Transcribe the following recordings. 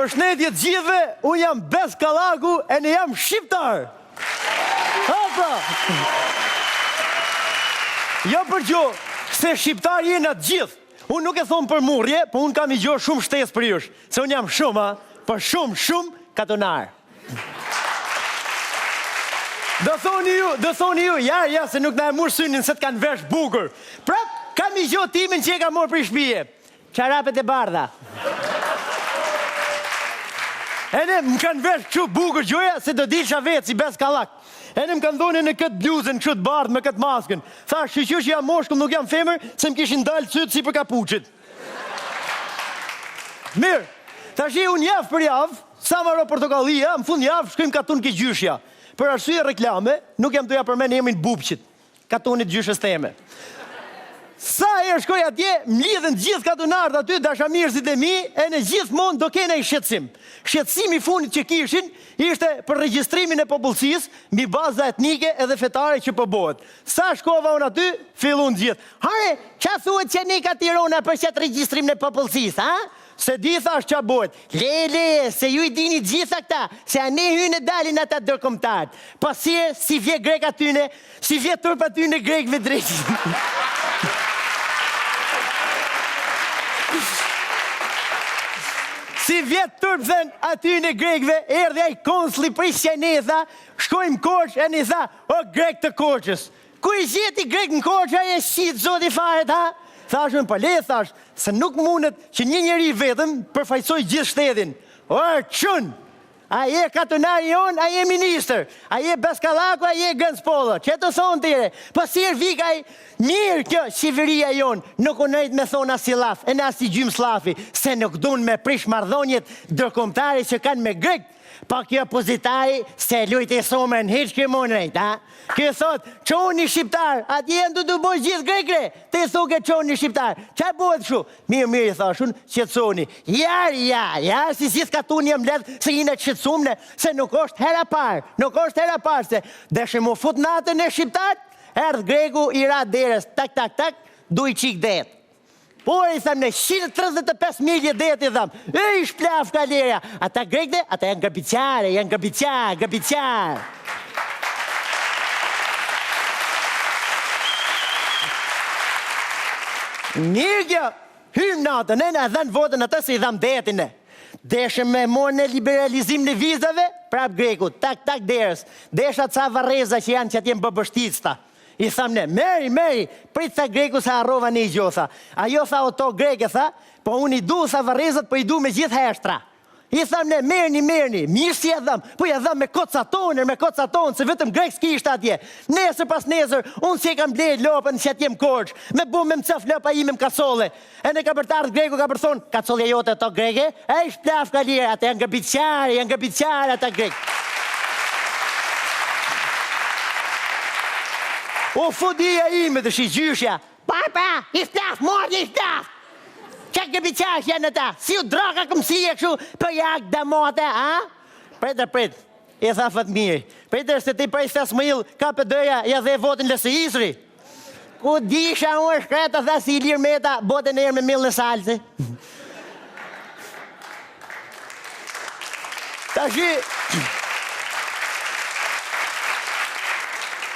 Përshëndetje të gjithëve, unë jam Bes Kallaku ene jam shqiptar. Ha pra. Jo për gjo, se shqiptar jena të gjithë. Unë nuk e thom për murrje, po unë kam i gjo shumë shtesë për jush, se unë jam shumë, ha, për shumë, shumë katunar. Do thoni ju, do thoni ju, ja, ja, se nuk na e mur synin se të kanë vesh bukur. Prap, kam i gjo timin që e kam morë prej shpije. Çarapet e bardha. Ene më kanë vesh kështu bukur gjoja se do dilsha vetë si Bes Kallak. Ene më kanë dhënë në këtë bluzën kështu të bardhë me këtë maskën. Thash shyqyr që jam moshkull nuk jam femër se më kishin dalë sytë sipër kapuçit. Mirë, tashi unë javë për javë, sa maro portokallia, në fund javë shkojmë katun ke gjyshja. Për arsye reklame, nuk jam tu ja përmend emrin bubqit. Katunit gjyshes teme. Sa herë shkoj atje, mblidhen të gjithë katunarët aty, dashamirësit e mi, ene gjithmonë do kenë ai shqetësim. Shqetësimi i fundit që kishin ishte për regjistrimin e popullsisë mbi baza etnike edhe fetare që po bohet. Sa shkova unë aty, fillun të gjithë. Hare, ça thuhet që ne ka Tirona për qat regjistrimin e popullsisë, ha? S'e di thash ça bohet. Le, le, se ju i dini të gjitha këta, se anej hyjnë e dalin ata ndërkombëtarët. Po si e, si vje grek atyne, si vje turp atyne grekëve drejt. Si vje turp then atyne grekëve, erdhi ai konsulli prej qene tha, shkojmë Korçë, ene tha, o grek të Korçës. Ku i gjeti grek në Korçë ai e qit zoti faret ha? Thash unë po le thash se nuk mundet që një njeri vetëm përfaqësojë gjithë shtetin. Or çun! A je katunari jonë, a je ministër? A je Bes Kallaku, a je Genc Pollo? Çe të thonë tire? Po si er vik ai mirë kjo qeveria jonë nuk u nejt me thonë asnjë llaf, ene asnjë gjymë sllafi, se nuk dun me prish marrëdhëniet ndërkombëtare që kanë me grekt. Po kjo opozitari se lujti sumën hiç ky mu nejt, ha? Ky thot, çoni shqiptar, atje janë tu t'u bo gjithë grekre, ti thuke çoni shqiptar, ça bëhet kështu? Mirë, mirë i thash unë, qetësoni. Jar, ja, ja, si gjithë katuni jam mbledh, se jena të shqetësum ne, se nuk është hera parë, nuk është hera parë, se deshëm u fut natën e shqiptart, erdh greku i ra derës, tak, tak, tak, du i çik det. Por i tham ne 135 milje det i tham. E i shplaf kaleria. Ata grekëve, ata janë grabitqarë, janë grabitqarë, grabitqarë. Mirë kjo, hymë natën, ne na dhanë votën ata se i dhamë detin ne. Deshëm me morë ne liberalizim në vizave, prap greku, tak, tak derës. Desha ca varreza që janë që atje në Bobështicë, tha. I thamë ne, meri, meri, prit tha greku se harrova një gjo, tha. Ajo tha o tokë greke, tha, po unë i du, tha varrezat, po i du me gjithë heshtra. I thamë ne, merrni, merrni, mirë si ja dhamë, po ja dhamë me koca tonë, me koca tonë, se vetëm grek s'kishte atje. Nesër pas nesër, unë si e kam ble lopën që atje më Korçë, me bu me më cof lopa ime më kasolle. Ene ka për të ardhë greku ka për thonë, kasollja jote tokë greke, e i shplaf ka lirë, ata janë grabitqarë, janë grabitqarë ata grekë. U fut hija ime të shi gjyshja, pa pa, i shplaf, morë i shplaf. Qa grabitqarë që janë ata, si u draka këmësie kështu, për jak damate, a? Prit e prit, I tha Fatmiri, Prit se ti prej Fesmëill ka PD-ja ja dhe votën LSI-së. Ku disha unë e shkreta tha si Ilir Meta botën erë me mill në salcë. Tashi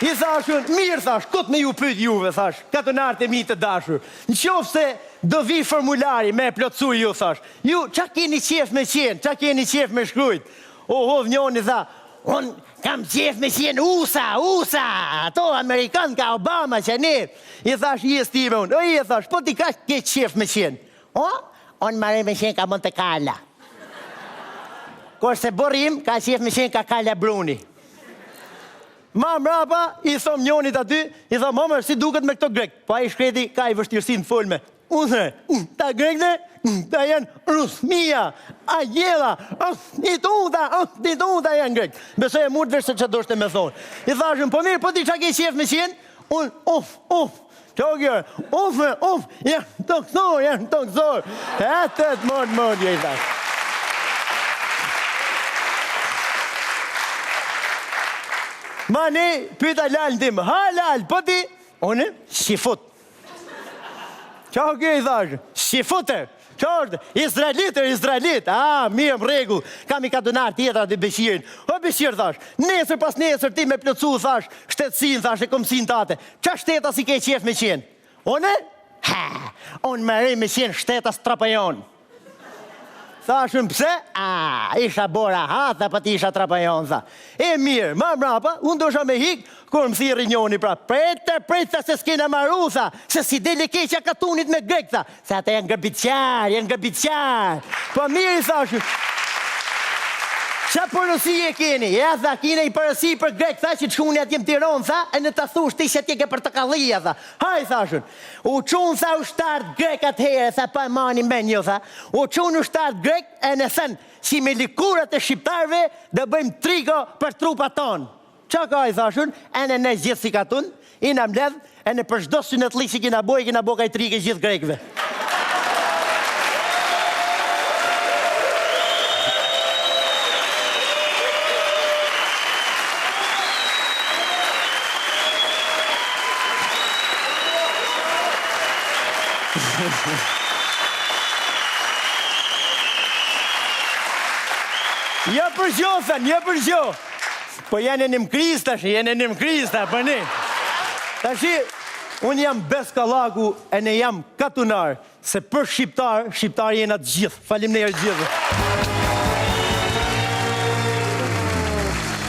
I thash unë, mirë thash, kot me ju pyt juve, thash, katunarët e mi të dashur. Në qoftë se do vi formulari me e plotësu ju, thash, ju, qa keni qef me qenë, qa keni qef me shkrujt? U hodh njoni tha, unë kam qef me qenë USA, USA, ato Amerikan ka Obama që ne. I thash jes time unë, o i thash, po ti ka ke qef me qenë? O, unë marrë me qenë ka Monte Carla. Kurse burri im ka qef me qenë ka Carla Bruni. Ma mrapa, i thom njonit aty, i thom, Homer, si duket me këto grek? Po ai shkreti ka i vështirësi në folme. Unë, ta grekëve, ta janë rusmia, agjela, instituta, instituta janë grek. Besoj e murët vesh se që doshte me thonë. I thashëm, po mirë, po ti qa ke qef me qenë? Unë, uf, uf, që kjo, uf, uf, janë tokësor, janë tokësor. E të të mërë, mërë, i thashë. Ma ne, pyta lalën tim, ha lal, po ti? Unë, si fut. Qa kjo i thashë? Si fute? Ça është? Izraelit, izraelit. Ah, mirë, në rregull. Kam i katunar tjetër aty Beqirin. O Beqir thash, nesër pas nesër ti me plotësu thash, shtetësinë thash e kombësinë tate. Ça shtetas i ke qejf me qenë? Unë? Ha, unë më rri me qenë shtetas trapajon. Thash unë pse? A, isha bo rahat, tha, po t'isha trapajon, tha. E mirë, ma mrapa, unë dosha me hik, kur më thirri njoni, pra, prite, prite, se s'kena maru, tha, se si del e keqja katunit me grek, tha, se ata janë grabitqarë, janë grabitqarë. Po mirë, i thash unë, Ça porosi e keni? Ja, tha, kina i porosi për grek, tha, që të shkuni atje në Tironë, tha, e në ta thush ti që atje ke portokallia, tha. Haj, thash unë. U çunë tha ushtarët grek atëherë, tha po e mani men ju tha, u çunë ushtarët grek ene thanë si me lëkurat e shqiptarëve do bëjmë triko për trupat tonë. Ça ka i thash unë, ene ne gjithë si katun, jena mbledh, ene për çdo synetllik që kina bo, i kina bo kaj trike gjithë grekëve. Jo për gjo, thënë, jo për gjo. Po jene në krizë tash, jene në krizë tash, për një. Tashi, unë jam Bes Kallaku ene jam katunar, se për shqiptar, shqiptar jena të gjithë. Faleminderit gjithë.